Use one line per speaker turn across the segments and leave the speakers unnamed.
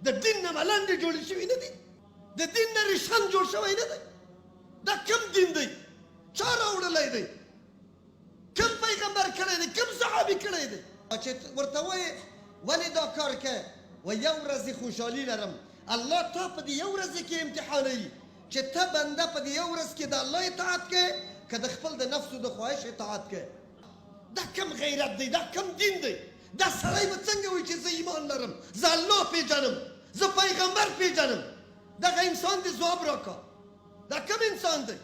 د دین نه ملنډې جوړې شوي نه دي؟ د دین نه ریشخند جوړ شوی نه دی؟ دا کوم دین دی؟ چا راوړلی دی؟ کوم پیغمبر کړی دی؟ کوم صحابي کړی دی؟ چې ورته وایې ولې دا کار کوې؟ وایي یو ورځ خوشحالي لرم. الله تا په دې یو ورځ کې امتحانوي چې ته بنده په دې یو ورځ کې د الله اطاعت کوې که د خپل د نفس د خواهش اطاعت کوې؟ دا کوم غیرت دی؟ دا کوم دین دی؟ دا سړی به څنګه وایي چې زه ایمان لرم، زه الله پیژنم، زه پیغمبر پیژنم؟ دغه انسان دې ځواب راکا، دا کوم انسان دی؟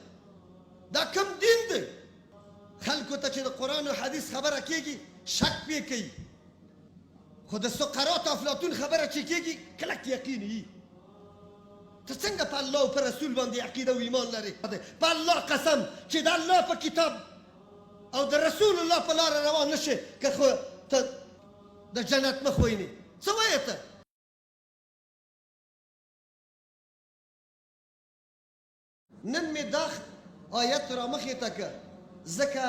دا کوم دین دی؟ خلکو ته چې د قرآن او حدیث خبره کېږي شک پې کوي، خو د سقراط افلاطون خبره چې کېږي کلک یقین یي. ته څنګه په الله او په رسول باندې عقیده او ایمان لرې؟ په الله قسم چې د الله په کتاب او د رسول الله په لاره روان نه شې که خو ته د جنت مخ وینې. څه وایې ته؟ نن مې دا آیت را مخې ته که، ځکه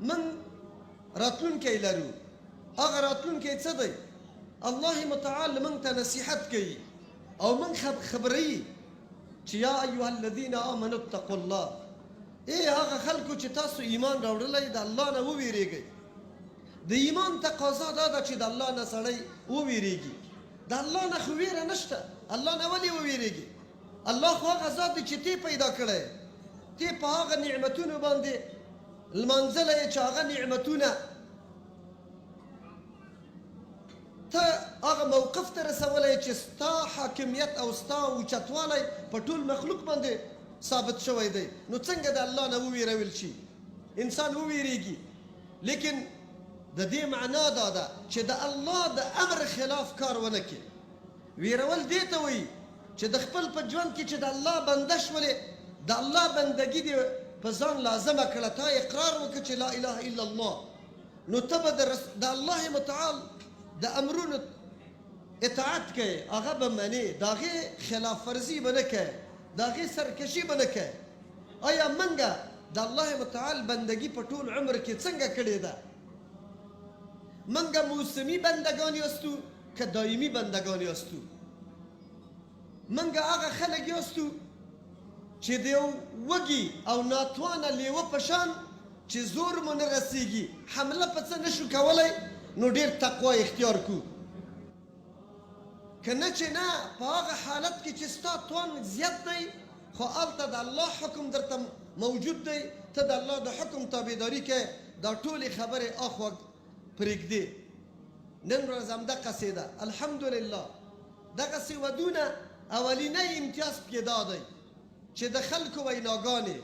موږ راتلونکی لرو. هغه راتلونکی څه دی؟ الله متعال موږ ته نصیحت کوي او موږ خبروي چې یا ایها الذین آمنوا اتقوا الله، ای هغه خلکو چې تاسو ایمان راوړلی د الله نه وویریږئ. د ایمان تقاضا دا ده چې د الله نه سړی وویریږي. د الله نه خو ویره نشته، الله نه ولې وویریږي؟ الله خو هغه ذات دی چې تی پیدا کړی، تی په هغه نعمتونو باندې لمانځلی یې چې هغه نعمتونه ته هغه موقف ته رسولی چې ستا حاکمیت او ستا اوچتوالی په ټول مخلوق باندې ثابت شوی دی. نو څنګه د الله نه وویرول شي؟ انسان وویریږي، لیکن د دې معنا دا ده چې د الله د امر خلاف کار ونه کړي. ویرول دې ته وایي چې د خپل په ژوند کې چې د الله بنده شولې، د الله بندګي دې په ځان لازمه کړه، تا اقرار وکړ چې لا اله الا الله، نو ته به د الله متعال د امرونو اطاعت کوې، هغه به منې، د هغې خلاف ورزي به نه کوې، د هغې سرکشي به نه کوې. آیا موږ د الله متعال بندګي په ټول عمر کې څنګه کړې ده؟ موږ موسمي بندګان یاستو که دایمي بندګان یاستو؟ موږ هغه خلک یاستو چې د یو وږي او ناتوانه لیوه په شان چې زور مو نه رسیږي، حمله په څه نشو کولی، نو ډیر تقوا اختیار کو. که نه چې نه، په هغه حالت کې چې ستا توان زیات دی، خو هلته د الله حکم درته موجود دی، ته د الله د حکم تابعداري کوې، دا ټولې خبرې اخوا پرېږدې. نن ورځ همدقسې ده، الحمدلله دغسې ودونه اولینی امتیاز پکې دا دی چې د خلکو ویناګانې،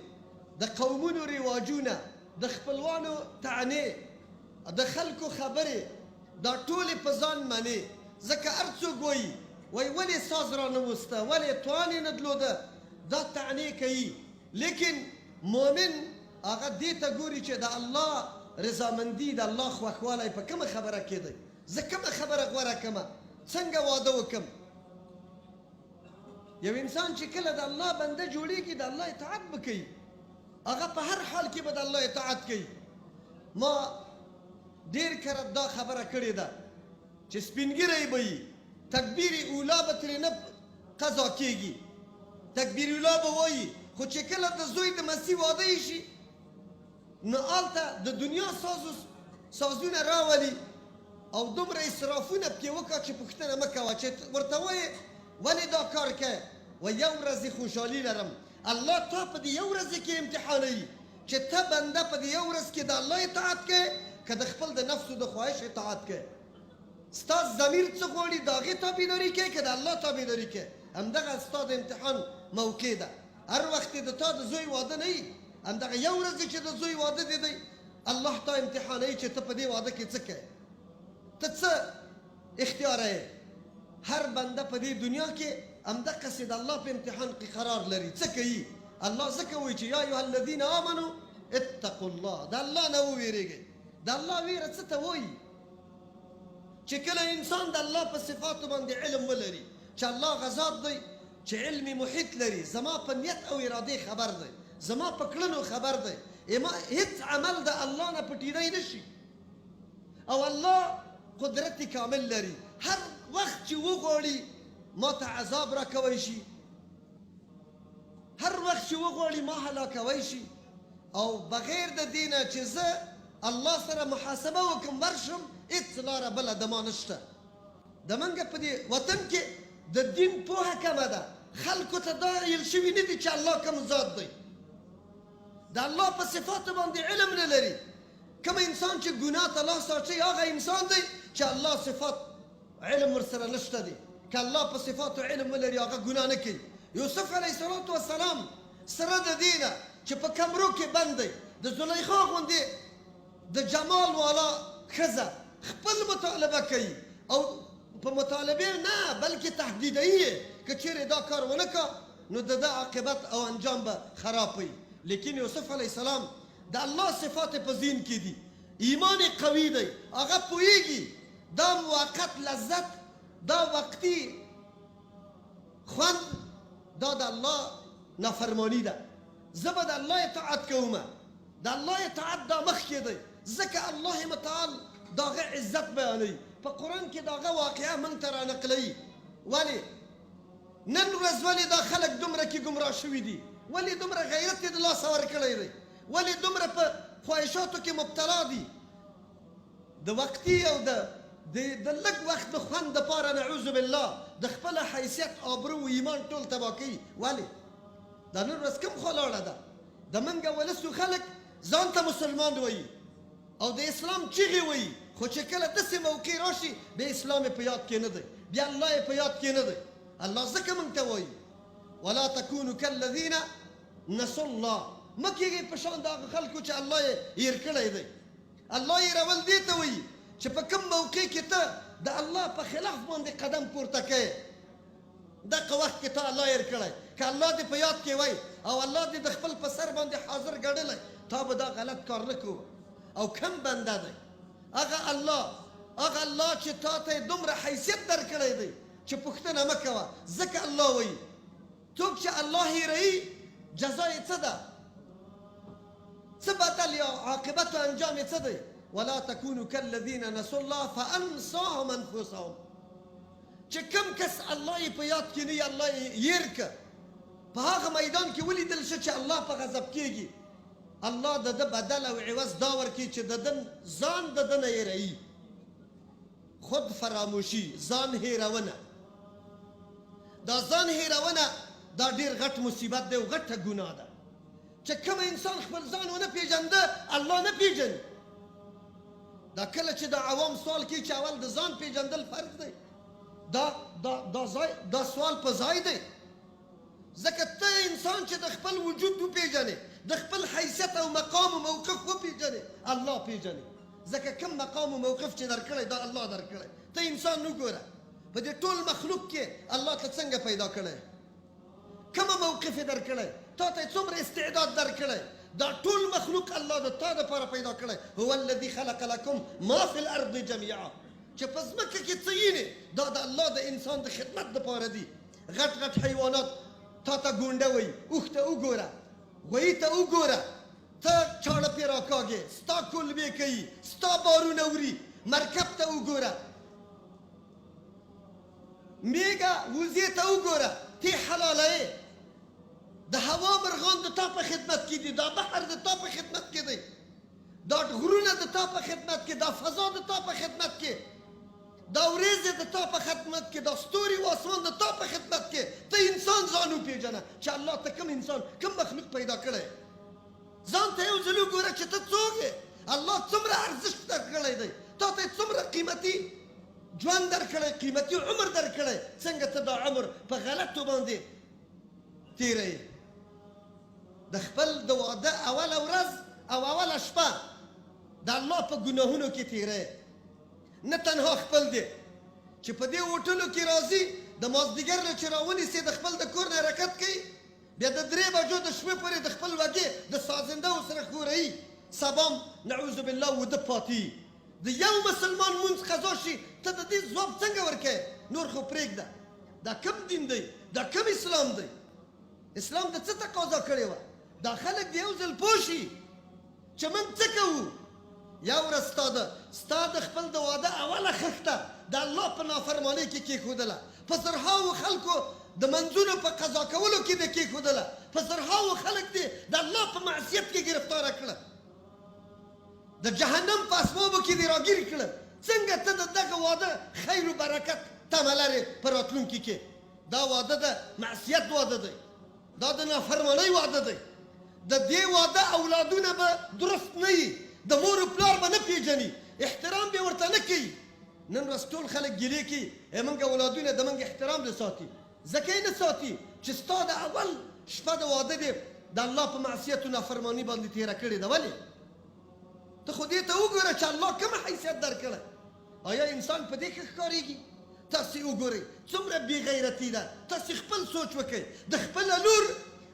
د قومونو رواجونه، د خپلوانو طعنې، د خلکو خبرې دا ټولې په ځان منې، ځکه هر څوک وایي، وایي ولې ساز رانه وسته، ولې توان یې نه درلوده، دا طعنې کوي، لیکن مؤمن هغه دې ته ګوري چې د الله رضامندي، د الله خوښوالی په کومه خبره کې دی، زه کومه خبره غوره کړم، څنګه واده وکړم. یو انسان چې کله د الله بنده جوړیږي، د الله اطاعت به کوي، هغه په هر حال کې به د الله اطاعت کوي. ما ډیر کرت دا خبره کړې ده چې سپین ږیری به وي، تکبیر اولا به ترې نه قضا کېږي، تکبیر اولا به وایي، خو چې کله د زوی د مسیح واده یې شي، نو هلته د دنیا سازو سازونه راولي او دومره اسرافونه پکې وکړه چې پوښتنه مه کوه. چې ورته وایې ولې دا کار کوې؟ وایي یو ورځ خوشحالي لرم. الله تا په دې یو ورځ کې امتحانوي چې ته بنده په دې یو ورځ کې د الله اطاعت کوې که د خپل د نفس د خواهش اطاعت کوې؟ ستا ضمیر څه غواړي د هغې تابعداري کوې که د الله تابعداري کوې؟ همدغه ستا د امتحان موقع ده. هر وخت د تا د زوی واده نه وي، همدغه یو ورځ چې د زوی واده دې دی، الله تا امتحانوي چې ته په دې واده کې څه کوې، ته څه اختیاره یې. هر بنده په دې دنیا کې همدقسې د الله په امتحان کې قرار لري، څه کوي؟ الله ځکه وایي چې یا ایها الذین آمنو اتقوا الله، د الله نه وویریږئ. د الله ویره څه ته وایي؟ چې کله انسان د الله په صفاتو باندې علم ولري چې الله هغه ذات دی چې علم محیط لري، زما په نیت او ارادې خبر دی، زما په کړنو خبر دی، هیڅ عمل د الله نه پټیدی نه شي، او الله قدرت کامل لري، هر وخت چې وغواړي ما ته عذاب راکوی شي، هر وخت چې وغواړي ما هلاکوی شي، او بغیر د دې نه چې زه الله سره محاسبه وکم ورشم، هیڅ لاره بله د ما نشته. د منګه په دې وطن کې د دین پوهه کمه ده، خلکو ته دا ویل شوي نه دي چې الله کوم ذات دی، د الله په صفاتو باندې علم نه لري. کوم انسان چې ګناه ته لاس اچوي هغه انسان دی چې الله صفات علم ورسره نشته دی. که الله په صفاتو علم ولري هغه ګناه نه کوي. یوسف علیه السلام سره د دې نه چې په کمرو کې بند دی، د زلیخا غوندې د جمال والا ښځه خپل مطالبه کوي، او په مطالبې نه بلکې تهدیدوي یې، که چیرې دا کار ونه کا نو د ده عاقبت او انجام به خراب وي. لیکن یوسف علیه السلام د الله صفات په ذهن کې دي، ایمان یې قوي دی، هغه پوهیږي دا موقت لذت، دا وقتي خوند، دا د الله نافرمانی ده، زه به د الله اطاعت کوم، د الله اطاعت دا مخکې دی، ځکه الله متعال د هغه عزت بیانوي په قرآن کې، د هغه واقعه موږ ته رانقلوي. ولې نن ورځ ولې دا خلک دومره کې ګمراه شوي دي؟ ولې دومره غیرت یې د لاسه ورکړی دی؟ ولې دومره په خواهشاتو کې مبتلا دي؟ د وقتي او د د لږ وخت د خوند دپاره نعوذ بالله د خپل حیثیت، آبرو او ایمان ټول تباه کوي. ولې دا نن ورځ کوم خوا لاړه ده؟ د منګه ولسو خلک ځان ته مسلمان وایي او د اسلام چیغې وایي، خو چې کله داسې موقع راشي بیا اسلام یې په یاد کې نه دی، بیا الله یې په یاد کې نه دی. الله ځکه موږ ته وایي ولا تکونو کالذین نسوا الله، مه کېږئ په شان د هغه خلکو چې الله یې هېر کړی دی. الله هېرول دې ته وایي چې په کوم موقع کې ته د الله په خلاف باندې قدم پورته کوې، دغه وخت کې تا الله هېر کړی. که الله دې په یاد کې وای او الله دې د خپل په سر باندې حاضر ګڼلی، تا به دا غلط کار نه کوه. او کم بنده دی هغه الله، هغه الله چې تا ته دومره حیثیت درکړی دی چې پوښتنه مه کوه. ځکه الله وایي څوک چې الله هېروي جزا یې څه ده، څه بدل یا عاقبت او انجام یې څه دی؟ ولا تکونو کالذین نسوا الله فانساهم انفسهم. چې کوم کس الله یې په یاد کې نه وي، الله یې هېر که، په هغه میدان کې ولیدل شي چې الله په غضب کېږي، الله د ده بدل او عوض دا ورکوي چې د ده ځان د ده نه هېروي. خود فراموشي، ځان هېرونه، دا ځان هېرونه دا ډېر غټ مصیبت دی او غټه ګناه ده. چې کوم انسان خپل ځان ونه پېژنده، الله نه پېژني. دا کله چې د عوام سوال کوي چې اول د ځان پېژندل فرض دی، دا دا دا ځای دا سوال په ځای دی، ځکه ته انسان چې د خپل وجود وپېژنې، د خپل حیثیت او مقام او موقف وپېژنې، الله پېژنې. ځکه کوم مقام او موقف چې درکړی دا الله درکړی. ته انسان وګوره په دې ټول مخلوق کې الله ته څنګه پیدا کړی، کومه موقف یې درکړی، تا ته یې څومره استعداد درکړی، دا ټول مخلوق الله د تا دپاره پیدا کړی. هو الذي خلق لکم ما فی الارض جمیعا، چې په ځمکه کې څه وینې دا د الله د انسان د خدمت دپاره دي. غټ غټ حیوانات تا ته ګونډه وایي، اوښ ته وګوره، غویي ته وګوره، ته چاړه پرې راکاږې، ستا کولمې کوي، ستا بارونه وړي. مرکب ته وګوره، میږه وزې ته وګوره، تی حلالوې. د هوا مرغان د تا په خدمت کې دي، دا بحر د تا په خدمت کې دی، دا غرونه د تا په خدمت کې، دا فضا د تا په خدمت کې، دا ورېځې د تا په خدمت کې، دا ستوري او اسمان د تا په خدمت کې. ته انسان ځان وپېژنه چې الله ته کوم انسان کوم مخلوق پیدا کړی. ځان ته یو ځل وګوره چې ته څوک یې، الله څومره ارزښت درکړی دی، تا ته یې څومره قیمتي ژوند درکړی، قیمتي عمر درکړی، څنګه ته دا عمر په غلطو باندې تېروې. د خپل د واده اوله ورځ او اوله شپه د الله په ګناهونو کې تېروې. نه تنها خپل دی چې په دې هوټلو کې راځي، د مازدیګر له چې راونیسي د خپل د کور نه حرکت کوي، بیا د 3 بجو د شپې پورې د خپل وږې د سازنده سره ښوروي، سبا نعوذ بالله وده پاتې. د یو مسلمان مونځ قضا شي، ته د دې ځواب څنګه ورکوې؟ نور خو پرېږده، دا کوم دین دی، دا کوم اسلام دی؟ اسلام د څه تقاضا کړې وه؟ دا خلک د یو ځل پوه شي چې موږ څه کوو. یو ورځ ستا د خپل د واده اوله خښته د الله په نافرمانۍ کې کېښودله، په زرهاوو خلکو د منځونو په قضا کولو کې دې کېښودله، په زرهاوو خلک دې د الله په معصیت کې ګرفتاره کړه، د جهنم په اسبابو کې دې راګیر کړه. څنګه ته د دغه واده خیر و برکت تمه لرې په راتلونکي کې؟ دا واده د معصیت واده دی، دا د نافرمانۍ واده دی. د دې واده اولادونه به درست نه وي، د مور و پلار به نه پیژني، احترام به ورته نه کوي. نن ورځ ټول خلک ګیلې کوي، ای مونږ اولادونه د مونږ احترام نه ساتي. ځکه یې نه ساتي چې ستا د اول شپه د واده دې د الله په معصیت و نافرماني باندې تیره کړې ده. ولې؟ ته خو دې ته وګوره چې الله کوم حیثیت درکړی. آیا انسان په دې ښه ښکارېږي؟ تاسې وګورئ څومره بې غیرتي ده. تاسې خپل سوچ وکړئ، د خپله لور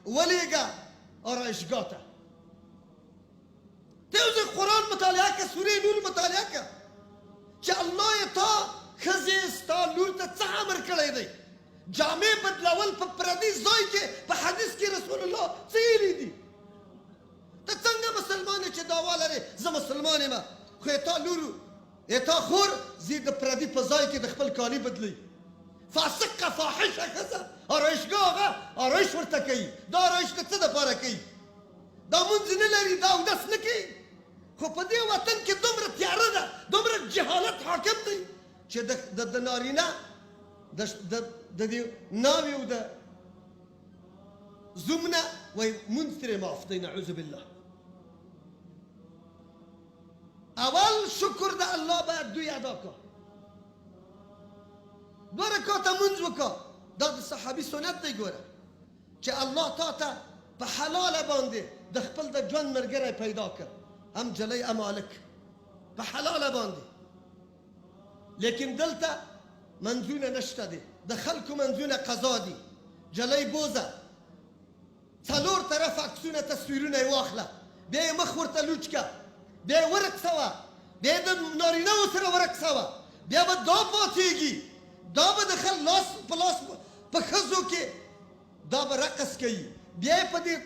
ولېږه آرایشګاه ته، ته یو ځل قرآن مطالعه که، سورې نور مطالعه که چې الله یې تا ښځې ستا لور ته څه امر کړی دی. جامې بدلول په پردي ځای کې په حدیث کې رسول الله څه ویلي دي؟ ته څنګه مسلمان یې چې دعوا لرې زه مسلمان یم، خو تا لور تا خور زی د پردي په ځای کې د خپل کالي بدلوي. فاسقه فاحشه ښځه آرایشګاه هغه آرایش ورته کوي. دا آرایش د څه دپاره کوي؟ دا مونځ نه لري، دا اودس نه کوي. خو په دې وطن کې دومره تیاره ده، دومره جهالت حاکم دی چې د نارینه د دې ناوې او د زوم نه وایي مونځ ترې معاف دی. نعوذ بالله. اول شکر د الله باید دوی ادا کا، دوه رکعته مونځ وکا. دا د صحابي سنت دی. ګوره چې الله تا ته په حلاله باندې د خپل د ژوند ملګری پیدا کړ، هم جلۍ هم هلک، په حلاله باندې. لیکن دلته منځونه نشته دی، د خلکو منځونه قضا دي. جلۍ بوزه، څلور طرف عکسونه تصویرونه یې واخله، بیا یې مخ ورته لوچ که، بیا یې ورقصوه، بیا یې د نارینه وو سره ورقصوه، بیا به دا پاڅېږي، دا به د خل لاس په لاس په ښځو کې دا به رقص کوي، بیا یې په دې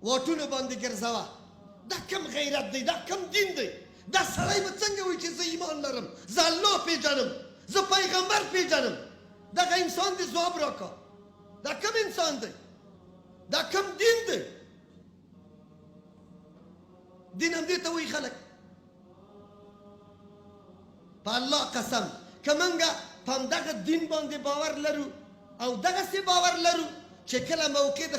واټونو باندې ګرځوه. دا کم غیرت دی؟ دا کم دین دی؟ دا سړی به څنګه وایي چې زه ایمان لرم، زه الله پیژنم، زه پیغمبر پیژنم؟ دغه انسان دې ځواب راکا، دا کم انسان دی؟ دا کم دین دی؟ دین هم دې ته وایي خلک. په الله قسم که مونږ په همدغه دین باندې باور لرو او دغسې باور لرو چې کله موقع د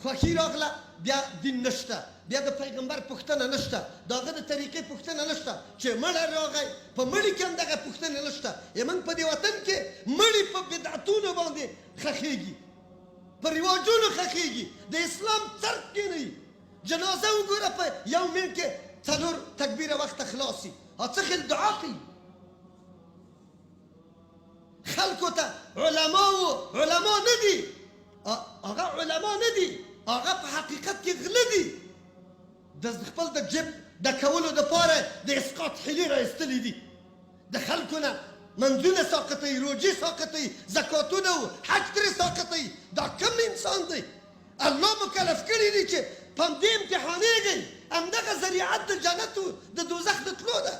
خوښي راغله بیا دین نشته، بیا د پیغمبر پوښتنه نشته، د هغه د طریقې پوښتنه نشته. چې مړی راغی په مړي کې هم دغه پوښتنې نشته. موږ په دې وطن کې مړي په بدعتونو باندې خښېږي، په رواجونو خښېږي، د اسلام څرک کې نه وي. جنازه وګوره په یو منټ کې څلور تکبیره وخته خلاص وي، څه خیل دعا کوي خلکو ته. علما و علما نه دي، هغه علما نه دي، هغه په حقیقت کې غله دي. د خپل د جیب ډکولو دپاره د اسقاط حیلې را ایستلې دي، د خلکو نه منځونه ساقطوي، روژې ساقطوي، زکاتونه او حج ترې ساقطوي. دا کوم انسان دی؟ الله مکلف کړي دي چې په همدې امتحانېږئ، همدغه ذریعت د جنت و د دوزخ د تلو ده.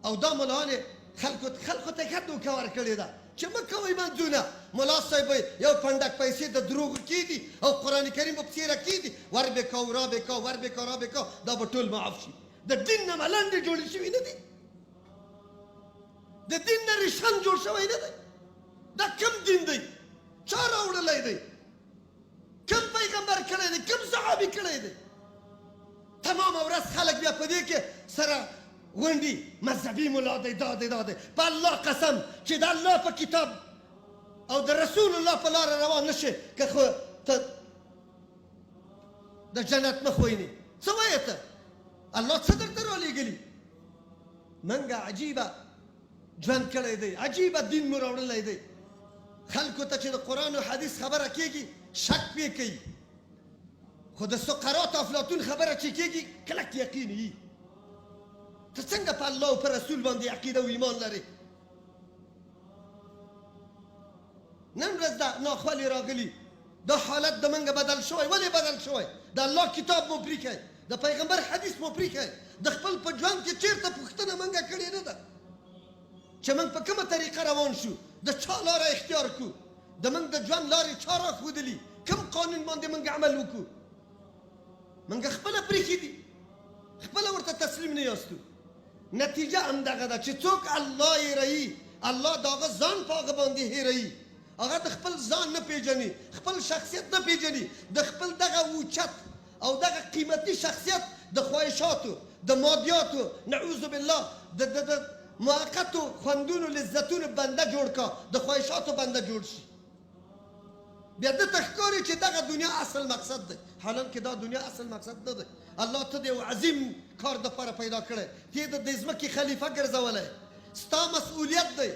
او دا ملایان خلکو ته ښه دوکه ورکړې ده چې مه کوئ منځونه. ملا صاحب یو پنډک پیسې د دروغو کېږي او قرآن کریم به پسې راکېږي، ور به کا را به کا، ور به کا را به کا، دا به ټول معاف شي. د دین نه ملنډې جوړې شوي نه دي، د دین نه ریشخند جوړ شوی نه دی. دا کوم دین دی؟ چا راوړلی دی؟ کوم پیغمبر کړی دی؟ کوم صحابي کړی دی؟ تمامه ورځ خلک بیا په دې کې سره غونډي، مذهبي ملا دی، دا دی دا دی. په الله قسم چې د الله په کتاب او د رسول الله په لاره روان نه شې، که خو ته د جنت مخ وینې. څه وایې ته؟ الله څه درته رالیږلي؟ منګه عجیبه ژوند کړی دی، عجیبه دین مو راوړلی دی. خلکو ته چې د قرآن او حدیث خبره کېږي شک پې کوي، خو د سقراط افلاطون خبره چې کېږي کلک یقین یي. ته څنګه په الله او په رسول باندې عقیده او ایمان لرې؟ نن ورځ دا ناخوالې راغلي، دا حالت د منګه بدل شوی. ولې بدل شوی؟ د الله کتاب مو پریښی، د پیغمبر حدیث مو پریښی، د خپل په ژوند کې چیرته پوښتنه منګه کړې نه ده چې موږ په کومه طریقه روان شو. د چا لاره اختیار کړو؟ د موږ د ژوند لارې چا راښودلي؟ کوم قانون باندې موږ عمل وکړو؟ موږ خپله پرېښي دي، خپله ورته تسلیم نه یاستو. نتیجه همدغه ده چې څوک الله هېروي، الله د هغه ځان په هغه باندې هېروي. هغه د خپل ځان نه پېژني، خپل شخصیت نه پېژني، د خپل دغه اوچت او دغه قیمتي شخصیت د خواهشاتو، د مادیاتو، نعوذ بالله، د د د موقتو خوندونو لذتونو بنده جوړ کا، د خواهشاتو بنده جوړ شي. بیا ده ته ښکاري چې دغه دنیا اصل مقصد دی، حالانکه دا دنیا اصل مقصد نه دی. الله ته د یو عظیم کار دپاره پیدا کړی، ته د دې ځمکې خلیفه ګرځولی، ستا مسؤلیت دی،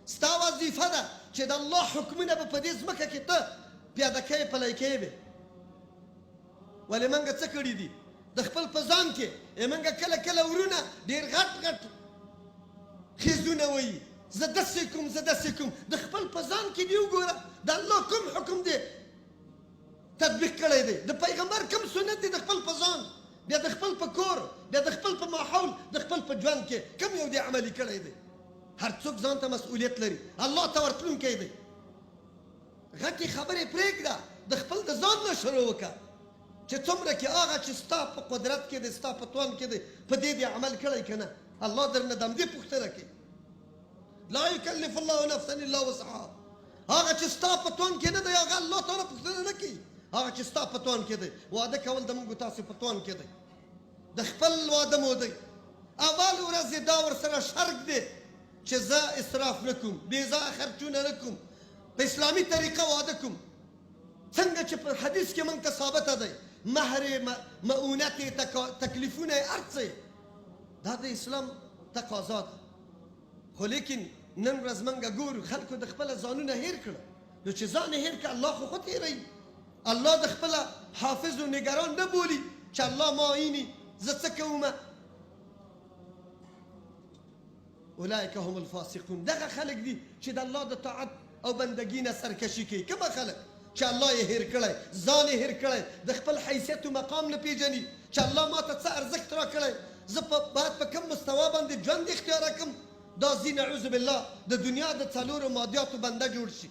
ستا وظیفه ده چې د الله حکمونه به په دې ځمکه کې ته پیاده کوې، پلی کوې به. ولې موږ څه کړي دي د خپل په ځان کې؟ موږ کله کله ورونه ډېر غټ غټ خیزونه وایي، زه داسې کوم، زه داسې کوم. د خپل په ځان کې دې وګوره، د الله کوم حکم دې تطبیق کړی دی، د پیغمبر کوم سنت دی د خپل په ځان، بیا د خپل په کور، بیا د خپل په ماحول، د خپل په ژوند کې کوم یو دې عملي کړی دی؟ هر څوک ځان ته مسؤلیت لري، الله ته ورتلونکی دی. غټې خبرې پرېږده، د خپل د ځان نه شروع وکړه چې څومره کې هغه چې ستا په قدرت کې دی، ستا په توان کې دی، په دې دې عمل کړی که نه؟ الله درنه د همدې پوښتنه کوي. لا یکلف الله نفسا الا وسعها. هغه چې ستا په توان کې نه دی، هغه الله تعالی پوښتنه نه کوي. هغه چې ستا په توان کې دی، واده کول د موږ تاسو په توان کې دی، د خپل واده مو دی. اول ورځ دا ورسره شرط دی چې زه اسراف نه کوم، بې ځایه خرچونه نه کوم، په اسلامي طریقه واده کوم، څنګه چې په حدیث کې موږ ته ثابته دی، مهر، مؤونت، تکلیفونه، هر څه دا د اسلام تقاضا ده. خو لیکن نن ورځ موږ ګورو خلکو د خپله ځانونه هېر کړه. نو چې ځان یې هېر کړه، الله خو خود هېروي. الله د خپله حافظ و نګران نه بولي چې الله ما ویني زه څه کوم. اولئک هم الفاسقون، دغه خلک دي چې د الله د طاعت او بندګي نه سرکشي کوي. کومه خلک چې الله یې هېر کړی، ځان یې هېر کړی، د خپل حیثیت و مقام نه پېژني چې الله ما ته څه ارزښت راکړی، زه په باید په کوم مستوا باندې ژوند اختیار کړم، دا ځي نعوذ بالله د دنیا د څلورو مادیاتو بنده جوړ شي،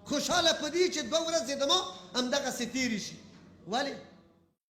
خوشحاله په دې چې دوه ورځې د ما همدغسې تېرې شي. ولې؟